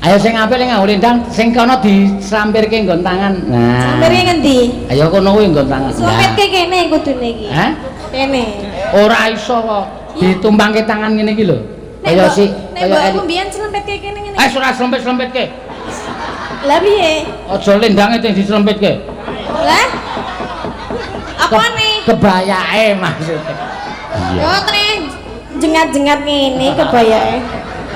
Ayo sing apik ning nganggo lendang, sing kono dislampirke nggon tangan. Nah. Sampirke ngendi? Ayo kono kuwi nggon tangan. Sumpitke kene kudune iki. Hah? Kene. Ora iso kok. Ditumpangke tangan ngene iki lho. Kaya si nek mbokku mbiyen slempitke kene ngene. Eh ora slempit-slempitke. Lah piye? Aja lendange sing dislempitke. Lah? Apane? Kebayake maksudnya. Iya. Yo tre jengat-jengat ngene kebayake.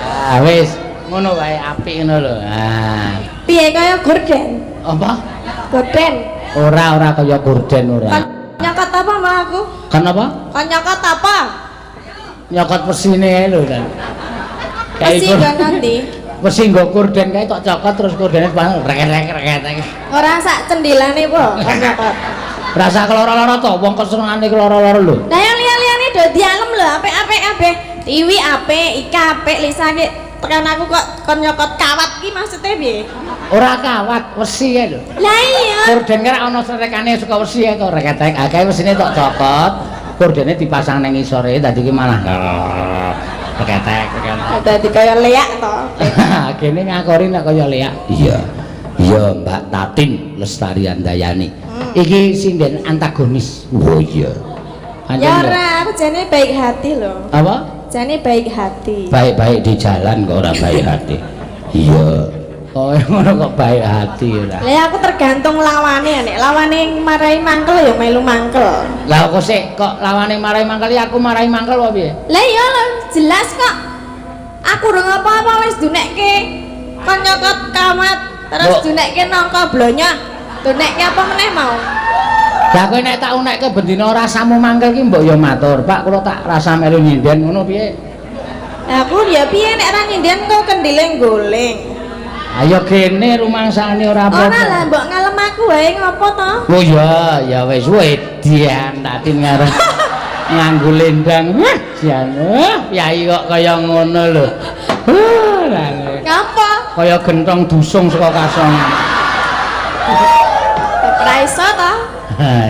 Ah wis, ngono wae apik ngono lho. Ah. Piye kaya gorden? Apa? Gorden. Ora, ora kaya gorden ora. Kon nyokot apa mbak aku? Kon apa? Kon nyokot apa? Nyokot pesine lho kan. Pesi nggo nanti. Pesi nggo gorden kae tok cokot terus gordene rek-rek rek. Ora sak cendilane po kon nyokot. Rasa keloro-loro to, wong kesenengane keloro-loro lho. Lah yang liya-liyane do dialem lho, apik-apik kabeh. Tiwi apik, Ika apik, Lisa ki tekan aku kok kon nyokot kawat ki maksudnya piye? Ora kawat, wesi kae lho. Lah iya. Gorden ki ana srekane suka wesi kae to, rek-rek. Akeh wesine tok cokot, gordene dipasang nang ngisore dadi ki malah rek-rek rek. Dadi kaya leak to. Kene ngakori nek kaya leak. Iya. Iya, Mbak Tatin Lestari Andayani. Iki sinden antagonis. Oh iya. Ya ora, aku jane baik hati lho. Apa? Jane baik hati. Baik-baik di jalan kok ora baik hati. Iya. Oh ngono kok baik hati ora. Lah aku tergantung lawane nek lawane marai mangkel ya melu mangkel. Lah kok sik kok lawane marai mangkel ya aku marai mangkel apa piye? Lah iya lho, jelas kok. Aku urung apa-apa wis dunekke kon nyokot kawat, terus dunekke nangka blonyoh. Dunekke apa meneh mau? Lah kowe nek tak unekke bendina rasamu mangkel ki mbok ya matur, Pak kula tak rasa melu nyinden ngono piye? Lah aku ya piye nek ora nyinden kok kendile goleng. Ayo kene rumangsane ora apa-apa. Ora lah mbok ngalem aku wae ngopo to? Oh iya, ya wis wedian Tatin ngarep nganggo lendang. Wah, jan. Yai kok kaya ngono lho. Ngapa? Kaya gentong dusung saka kasongan. Ora iso to?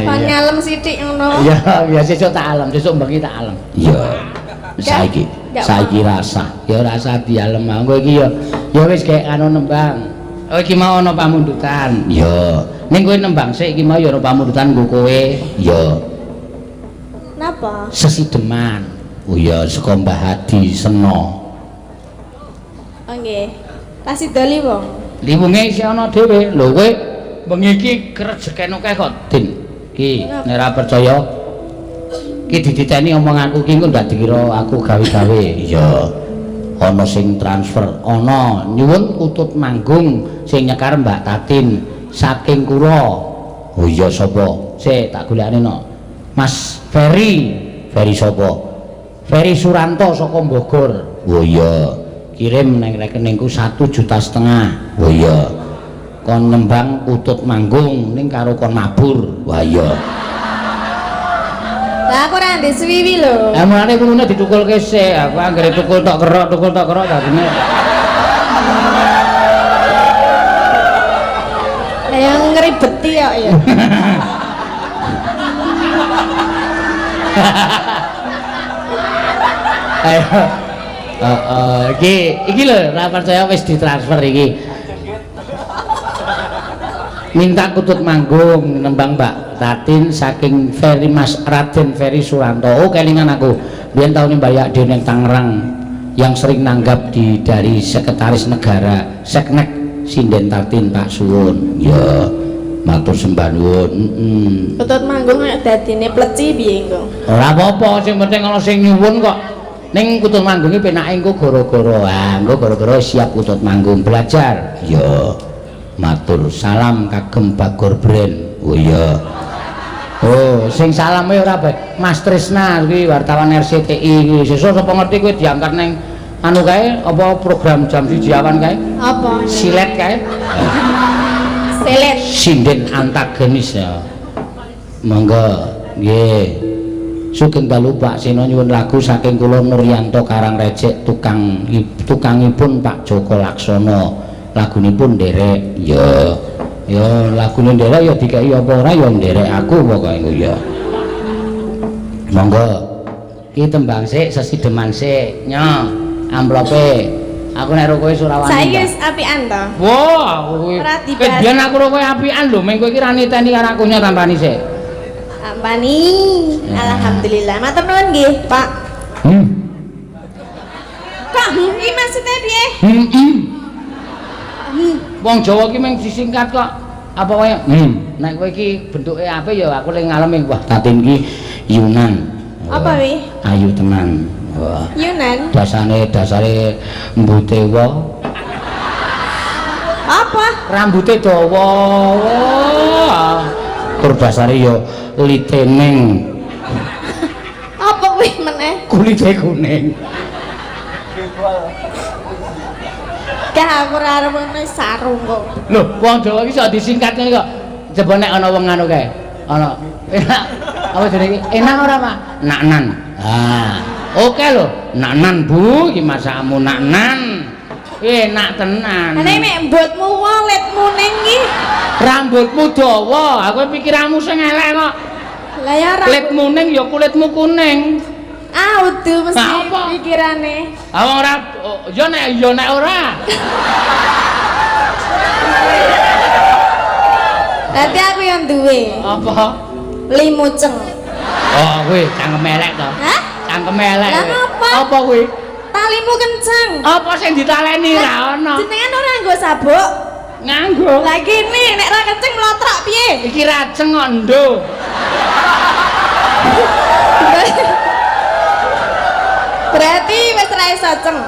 Kon ngalem sithik ngono. Iya, ya sesuk tak alem, sesuk bengi tak alem. Iya. Saiki, saiki rasa. Ya rasa dialem engko iki ya. Ya wis gek anu nembang. Oh iki mau ana pamundutan. Iya. Ning kowe nembang sik iki mau ya ana pamundutan nggo kowe. Iya. Napa? Sesideman. Oh iya saka Mbah Hadi Seno. Oh nggih. Kasih doli wong. Liwunge isih ana dhewe. Lho kowe bengi iki rejeken akeh kok, Din. Ki nek ora percaya ki diditeni omonganku ki engko ndak dikira aku gawe-gawe. Iya. Ana sing transfer, ana nyuwun kutut manggung sing nyekar Mbak Tatin saking kula. Oh iya sapa? Sik tak golekane no. Mas Ferry. Ferry sapa? Ferry Suranto saka Bogor. Oh iya. Kirim nang rekeningku 1,5 juta. Oh iya. Kon nembang kutut manggung ning karo kon mabur. Wah iya. Lah aku ora ndek suwiwi lho. Lah mulane wulune ditukulke sik. Aku anggere tukul tok kerok dadine. Lah yang ngribeti kok ya. Ayo. Heeh, iki iki lho ora percaya wis ditransfer iki. Minta kutut manggung nembang Mbak Tatin saking Ferry Mas Raden Ferry Suranto. Oh kelingan aku. Biyen taune Mbak Dhewe ning Tangerang yang sering nanggap di dari Sekretaris Negara Seknek Sinden Tatin Pak Suwun. Ya, matur sembah nuwun. Heeh. Kutut manggung nek dadine pleci piye engko? Ora apa-apa, sing penting ana sing nyuwun kok. Ning kutut manggunge penake engko gara-gara. Ah, engko gara-gara siap kutut manggung belajar. Ya. Matur salam kagem Bagor Brand. Oh iya. Oh, sing salame ora bae. Mas Trisna kuwi wartawan RCTI kuwi. Sesuk sapa ngerti kowe diangkat ning anu kae apa program jam 1 awan kae? Apa? Silet kae. Silet. Sinden antagonis ya. Monggo. Nggih. Sugeng dalu Pak Seno nyuwun lagu saking kula Nuryanto Karangrejek tukangipun Pak Joko Laksono. Lagunipun nderek. Ya. Ya lagune nderek ya dikeki apa ora ya nderek aku pokoke ya. Monggo. Ki tembang sik sesideman sik. Nyo, amplope. Aku nek ro kowe ora wani. Saiki wis apian to. Wah, aku kuwi. Ora dibahas. Biyen aku ro kowe apian lho, meng kowe iki ra niteni karo aku nyo tampani sik. Tampani. Alhamdulillah. Matur nuwun nggih, Pak. Kok iki maksudnya piye? Wong Jawa ki meng disingkat kok. Apa kaya nek kowe iki bentuke apik ya aku ling ngalemi wah Tatin ki Yunan. Apa wi? Ayu tenan. Wah. Yunan. Dasane dasare mbute wa. Apa? Rambute dawa. Wah. Tur dasare ya litening. Apa kuwi meneh? Kulite kuning. Gak aku ora arep ngene sarung kok. Lho, wong Jawa iki iso disingkat ngene kok. Coba nek ana wong anu kae. Ana. Enak. Apa jenenge iki? Enak ora, Pak? Naknan. Ah. Oke lho, naknan Bu, iki masakmu naknan. Enak tenan. Nek nek mbotmu waletmu ning iki. Rambutmu dawa, aku pikiranmu sing elek kok. Lah ya rambut Kulitmu ning ya kulitmu kuning. Ah, udu mesti pikirane. Ah wong ora ya nek ora. Dadi aku yang duwe. Apa? Limuceng. Oh, kuwi cangkem elek to. Hah? Cangkem elek. Lah apa? Apa kuwi? Talimu kenceng. Apa sing ditaleni ra ono? Jenengan ora nganggo sabuk? Nganggo. Lah kene nek ra kenceng mlotrok piye? Iki raceng kok ndo. Berarti wis ra iso ceng.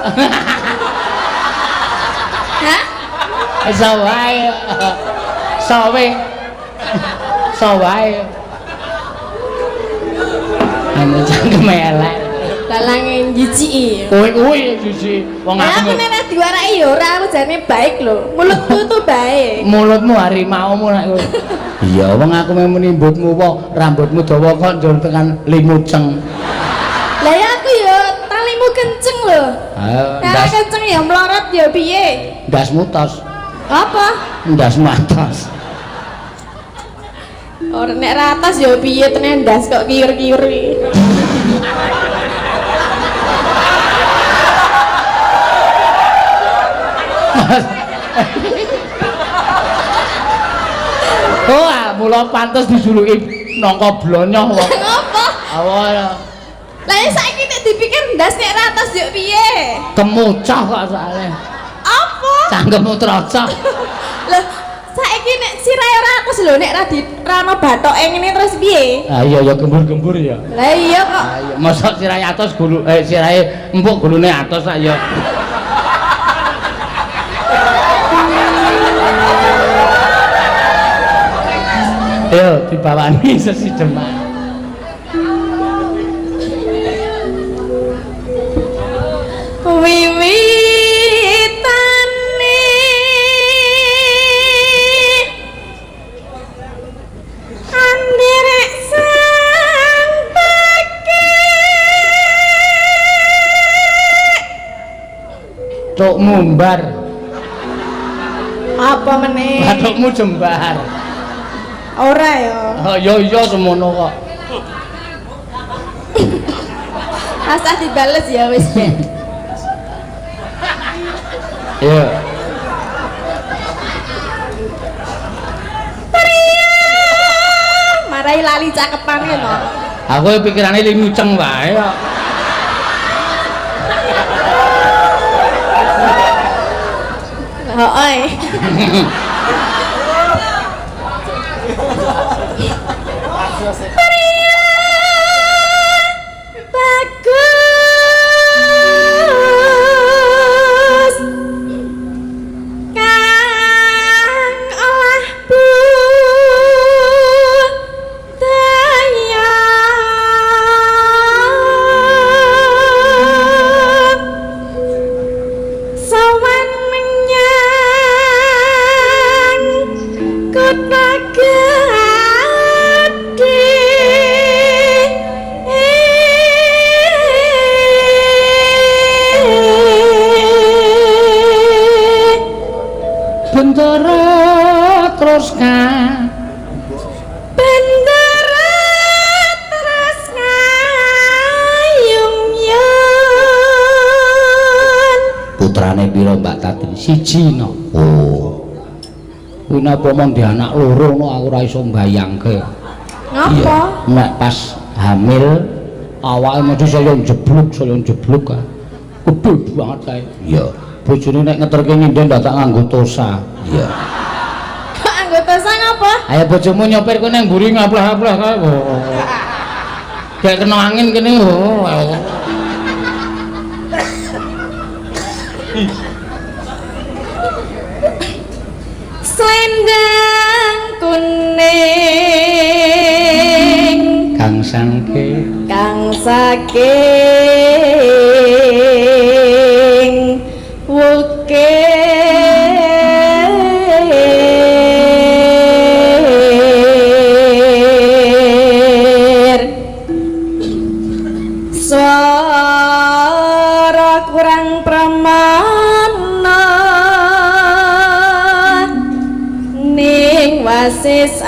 Hah? Iso wae. Sawe. Iso wae. Anu cangkem elek. Lalange njijiki. Kowe kuwi jijik. Wong aku nek diwaraki ya ora, aku jane baik lho. Mulutku tuh baik. Mulutmu harimaumu nek kowe. Iya, wong aku muni mbutmu wae, rambutmu dawa kok njur tekan limuceng. Lah ya aku ya talimu kenceng lho. Ayo, ndas kenceng ya mlorot ya piye? Ndasmu tos. Apa? Ndasmu atos. Ora nek ra atas ya piye tenan ndas kok kiur-kiur iki. Oh, mula pantes dijuluki nangka blonyoh wong. Ngopo? Awa. Lah saiki nek dipikir ndas nek ra atas yo piye? Kemucah kok soalnya. Apa? Cangkemmu trocok. Lah saiki nek sirahe ora atas lho nek ra di ra ono bathoke ngene terus piye? Ah iya ya gembur-gembur ya. Lah iya kok. Ah iya mosok sirahe atos gulu sirahe empuk gulune atos sak ya. Ayo dibawani sesideman. Wiwitane anderek sang pake tok mumbar. Apa meneh? Bathukmu jembar. Ora ya. Oh iya iya semono kok. Asah dibales ya wis ben. Iya. Marai lali cakepane to. Aku pikirane limuceng wae kok. Heeh. Bagus kang olah budaya sowan menyang kutha gedhe. Bendera terus ka Bendera terus ngayung yun putra Putrane pira Mbak Tatin? Siji no. Oh. Kuwi napa mong di anak loro no aku ora iso mbayangke. Ngapa? Nek pas hamil awake mesti saya jebluk ah. Gedhe banget kae. Iya. Bojone nek ngeterke nyinden dadak nganggo tosa. Iya. Kok nganggo tosa ngapa? Ayo bojomu nyopir kowe nang mburi ngaplah-ngaplah kae. Kayak kena angin kene. Oh. Selendang kuning kang sangke kang saking wukir swara kurang pramana ning wasis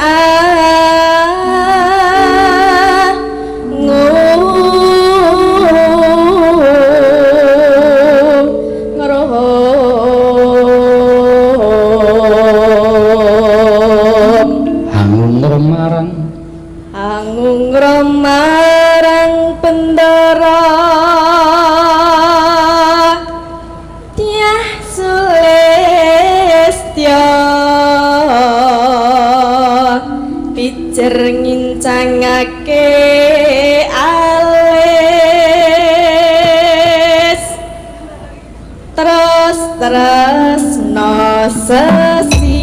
marang bendara Dyah Sulistya pijer ngincangake alis terus tresna sesidheman.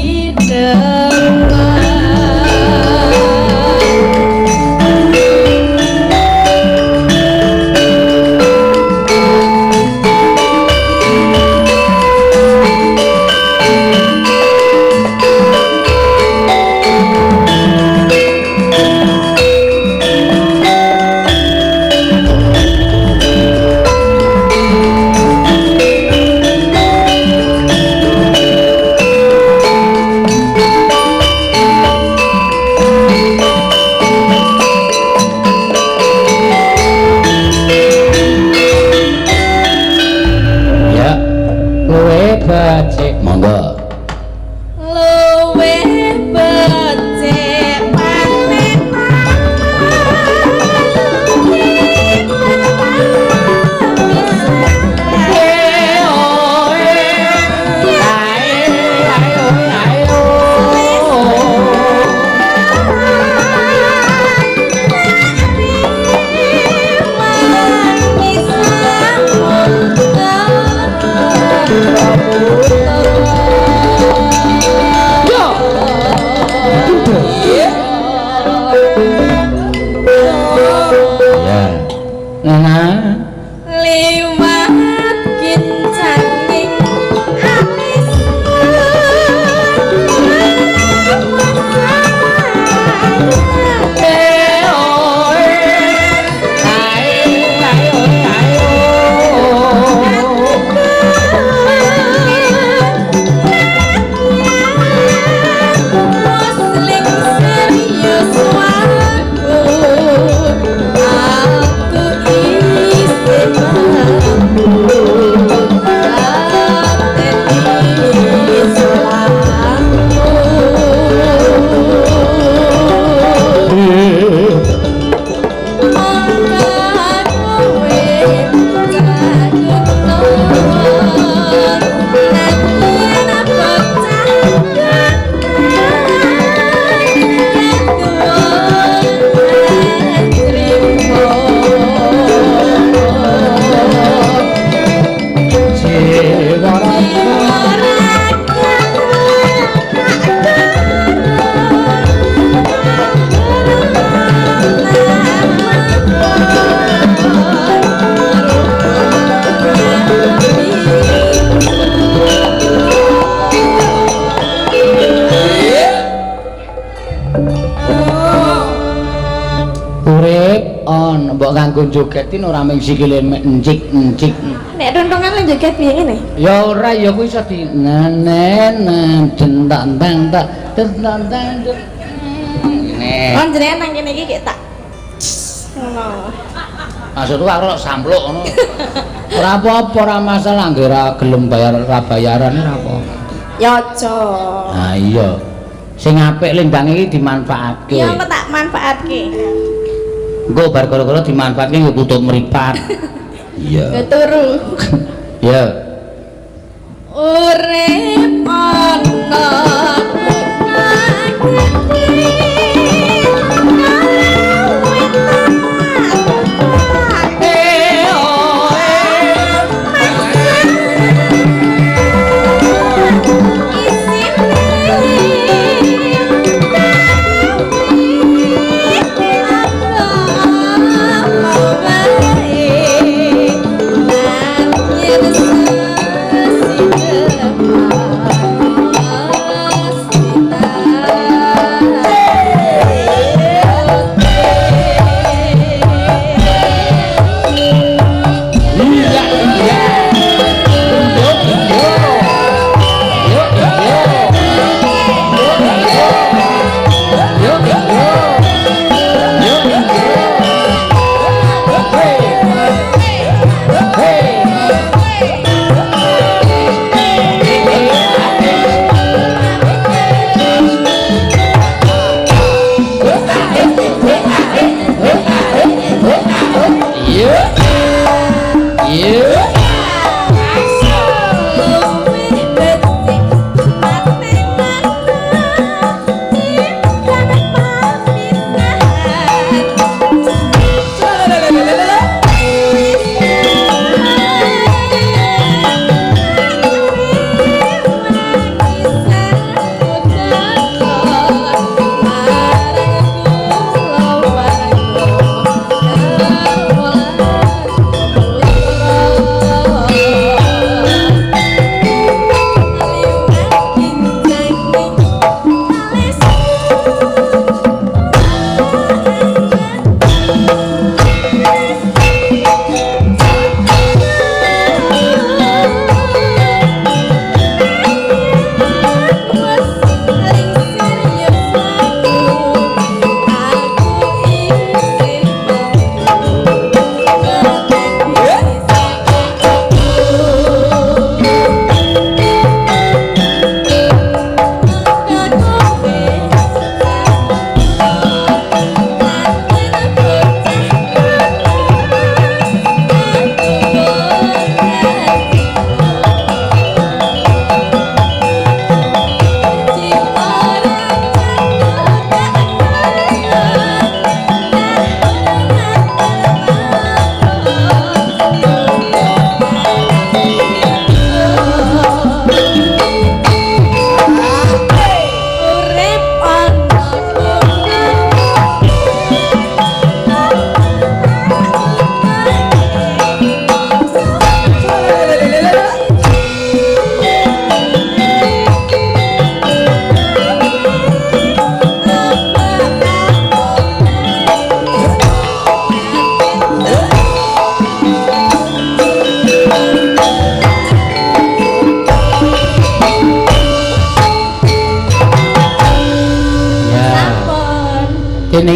Mbok kanggo jogetin ora mung sikile encik-encik. Nek tontongan lan joget piye ngene? Ya ora ya kuwi iso di nenen tentang tang tak tentang tang. Ngene. Kon jenengan nang kene iki tak ngono. Maksudku aku sampluk ngono. Ora apa-apa, ora masalah nggih ora gelem bayar ora bayaran ora apa-apa. Ya aja. Nah iya. Sing apik lendang iki dimanfaatke. Ya engko tak manfaatke. Engko bar gara-gara dimanfaatke nggo tutup mripat. Iya. Nggo turu. Ya. Urip ana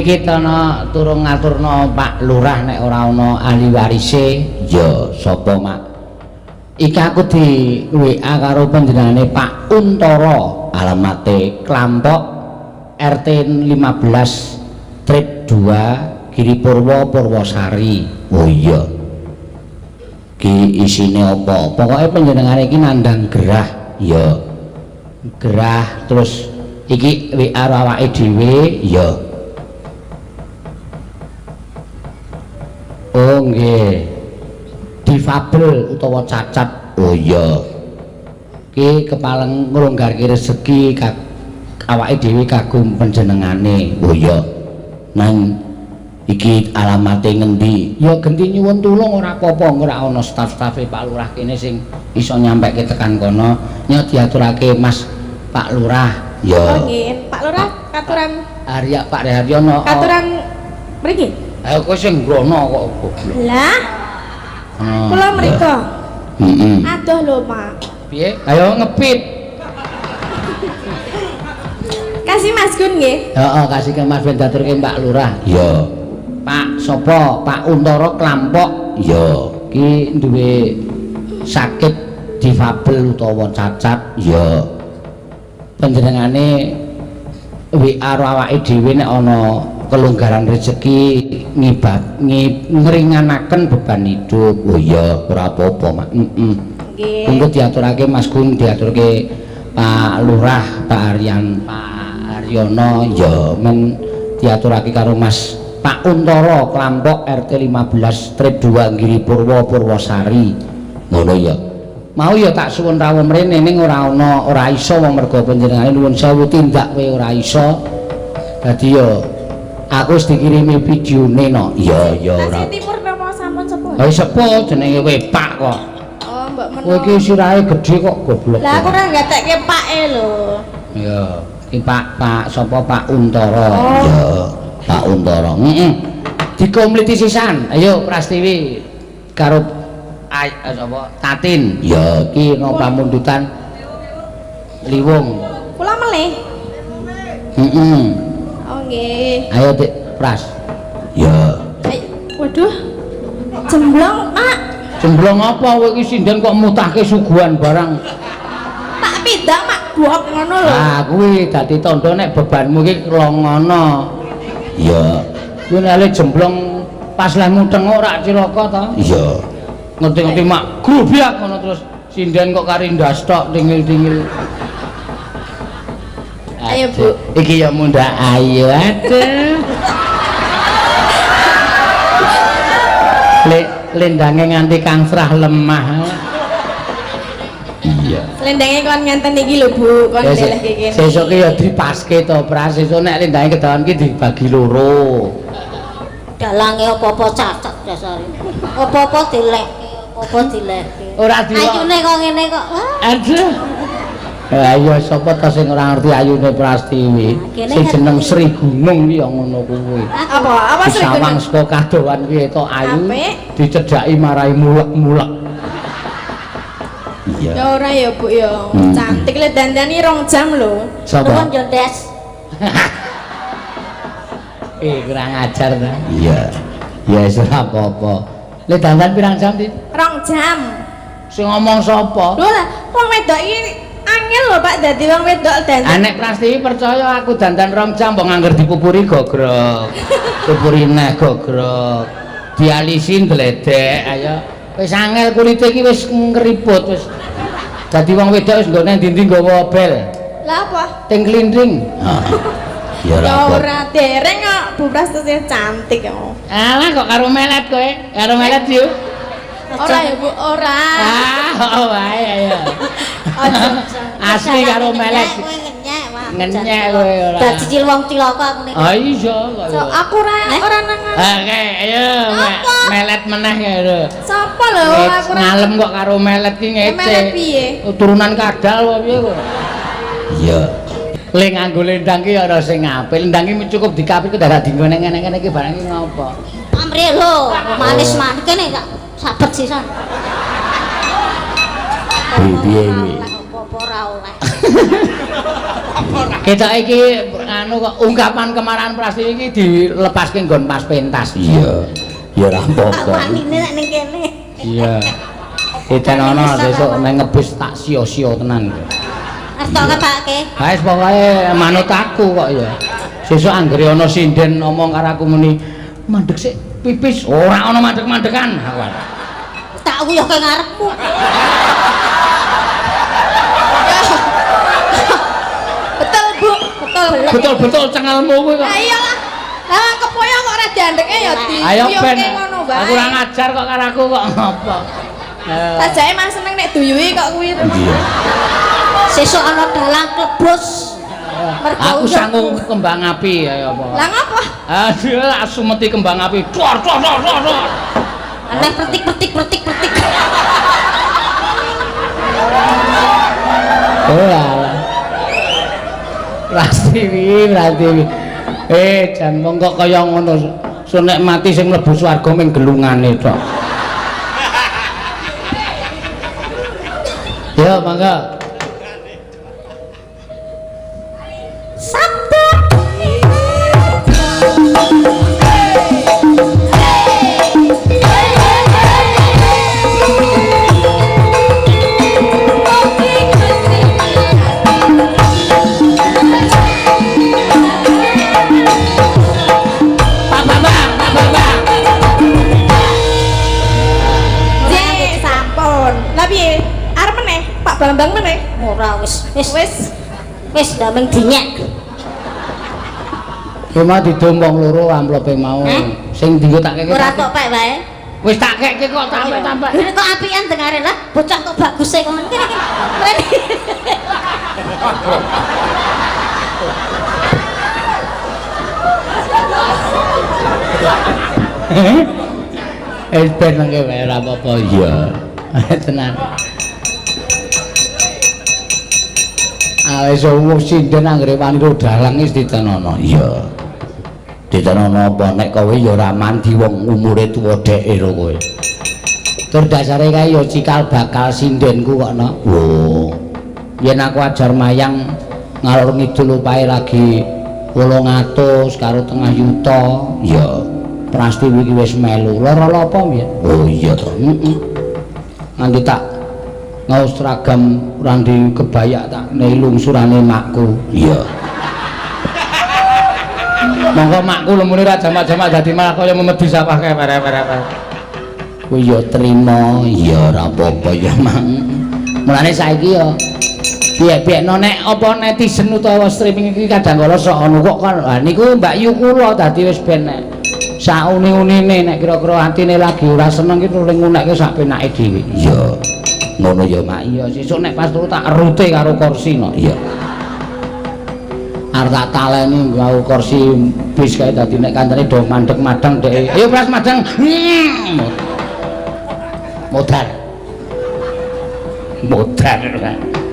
Iki ana turung ngaturna Pak Lurah nek ora ana ahli warise. Ya sapa Mak? Iki aku di WA karo panjenengane Pak Untara, alamate Klampok RT 15 Trip 2 Giri Purwo Purwosari. Oh iya. Ki isine apa? Pokoke panjenengane iki nandhang gerah. Ya. Gerah terus iki WA awake dhewe. Ya. Oh nggih. Difabel utawa cacat. Oh iya. Ki kepaleng ngronggarke rezeki awake dhewe kagum panjenengane. Oh iya. Nang iki alamate ngendi? Ya genti nyuwun tulung ora apa-apa, ora ana staf-stafe Pak Lurah kene sing iso nyampeke tekan kono. Nya diaturake Mas Pak Lurah. Ya. Oh nggih, Pak Lurah katuran Arya Pak Haryono. Katuran mriki. Ayo kowe sing ngrono kok goblok. Lah. Kula mriko. Heeh. Adoh lho, Pak. Piye? Ayo ngepit. Kasih Mas Gun nggih. Heeh, kasih ke Mas ben diaturke Mbak Lurah. Iya. Pak sapa? Pak Untara Klampok. Iya, ki duwe sakit difabel utawa cacat. Iya. Panjenengane WA karo awake dhewe nek ana kelonggaran rezeki ngringanaken beban hidup. Oh iya, ora apa-apa, Mak. Heeh. Nggih. Engko diaturake Mas Gun, diaturke Pak Lurah, Pak Aryan, Pak Aryono, ya men diaturake karo Mas Pak Untara Klampok RT 15 Strip 2 Giri Purwo Purwosari. Ngono ya. Mau ya tak suwun rawuh mrene ning ora ana, ora iso wong mergo panjenengane nuwun sewu tindak kowe ora iso. Dadi ya aku wis dikirimi videone no. Iya, iya ora. Siti Purnomo sampun sepuh. Ha sepuh jenenge kowe Pak kok. Oh, mbok menawa. Kowe iki sirahe gedhe kok goblok. Lah aku ora gatekke pake lho. Iya, iki Pak Pak sapa Pak Untara. Oh. Iya, Pak Untara. Heeh. Dikompliti sisan. Ayo Prastiwi karo sapa Tatin. Iya, iki ana pamundutan Liwung. Kula melih. Heeh. Oh nggih. Ayo Dik Pras. Iya. Waduh. Jemblong, Pak. Jemblong apa kowe iki sinden kok mutahke suguhan barang. Tak pindah mak buok ngono lho. Ah kuwi dadi tandha nek bebanmu iki klongono. Iya. Kuwi nek jemblong pas lehmu tengok rak cilaka to. Iya. Ngerti-ngerti mak grubyak ngono terus sinden kok kari ndas tok tingil-tingil. Ayo Bu. Iki ya mundhak ayo aduh. Lendange nganti kangsrah lemah. Iya. Lendange kon ngenten iki lho Bu, kon ndelehke kene. Sesuk ki ya dipaske to, Pras. Sesuk nek lendange kedawan ki dibagi loro. Dalange apa-apa cacat dasare. Apa-apa dilehke, apa-apa dilehke. Ora dilok. Ayune kok ngene kok. Aduh. Ayo sapa ta sing ora ngerti ayune Prastiwi? Sing jeneng Sri Gunung kuwi ya ngono kuwi. Apa? Apa Sri Gunung? Disawang saka kadowan kuwi etok ayu, dicedhaki marai mulek-mulek. Iya. Ya ora ya Bu ya. Cantik le dandani 2 jam lho. Sapa? Nuwun yo, Des. Kurang ajar ta. Iya. Ya wis ora apa-apa. Le dandan pirang jam, Dit? 2 jam. Sing ngomong sapa? Lho lah, wong wedok iki angel lho Pak dadi wong wedok dandan. Nek Prastiwi percaya aku dandan 2 jam mbok ngangger dipupuri gogrok. Pupuri neh gogrok. Dialisi gledek ayo. Wis angel kulite iki wis ngriput wis. Dadi wong wedok wis nggone ndi-ndi nggawa bel. Lah apa? Ting klinting. Ya ora dereng kok Bu Prastiwi cantik kok. Alah kok karo melet kowe? Karo melet yo. Ora ya Bu, ora. Ah, wae ayo. Asli karo melet. Ngenyek kowe ora. Dadi cil wong cilaka aku nek. Ah iya kok. So, aku ora ora nang. Oke, ayo melet meneh ya lho. Sapa lho aku ora ngalem kok karo melet ki ngece. Melet piye? Turunan kadal apa piye kok? Iya. Le nganggo lendang ki ora sing apik. Lendang ki cukup dikapit kok dadak dinggo nang ngene-ngene iki barang iki ngopo? Pamrih lho, manis-manis kene gak sabet sisan. Piye iki? Apa-apa ora oleh. Kita iki anu kok ungkapan kemarahan Prastiwi iki dilepaske nggon pas pentas. Iya. Ya ora apa-apa. Wanine nek ning kene. Iya. Edan ana sesuk nang ngebis tak sia-sia tenan. Arep tok ngetake. Ha wis pokoke manut aku kok ya. Sesuk anggere ana sinden ngomong karo aku muni mandek sik pipis ora ana mandek-mandekan. Tak uyuhke ngarepmu. Betul Bu, betul. Betul-betul cengelmu kuwi kok. Lah iyalah. Lah kepoyo kok ora diandeke ya di. Ayo ben. Aku ora ngajar kok karo aku kok ngopo. Sajake mah seneng nek duyuhi kok kuwi. Iya. Sesuk ana dalang klebus. Aku sanggup kembang api ayo apa. Lah ngopo? Aduh, sumeti kembang api. Dor dor dor dor. Aneh pertik pertik pertik pertik. Oh alah. Prastiwi, Prastiwi. Jan wong kok kaya ngono. Sun nek mati sing mlebu swarga ming gelungane tok. Ya, mangga. Sabda. Ora wis, wis Wis. Wis ndameng dinyek. Kowe mau didom wong loro amplope mau. Hah? Sing dienggo tak keke. Ora tok pek wae. Wis tak keke kok tampek-tampek. Ini kok apian dengare lah, bocah kok baguse kok ngene iki. Mrene. Wis ben nengke wae ora apa-apa iya. Tenan. Wis wong sinden anggere wani dalang wis ditenono. Iya. Ditenono apa nek kowe ya ora mandi wong umure tuwa dheke lho kowe. Tur dasare kae ya cikal bakal sindenku kok no. Oh. Yen aku ajar mayang ngalor ngidul opahe lagi 800 karo tengah yuta. Iya. Prastiwi iki wis melu. Lara apa mbiyen? Oh iya to. Heeh. Nganti tak ngaos seragam randi kebayak tak nei lungsurane makku. Iya. Monggo makku lemune ra jamak-jamak dadi malah kaya memedi sawah kae were-were. Kuwi ya trima, ya ora apa-apa ya mang. Mulane saiki ya piye-piyekno nek apa netizen utawa streaming iki kadang kala sok ono kok kan. Ha niku Mbak Yu kula dadi wis ben nek sauni-unine nek kira-kira atine lagi ora seneng ki nuling ngunekke sak penake dhewe. Iya. Ngono ya Mak. Iya sesuk nek pas turu tak rute karo kursi no. Iya. Arep tak taleni nggawa kursi bis kae dadi nek kancane do mandeg madang dhek. Ayo pras madang. Modar. Modar.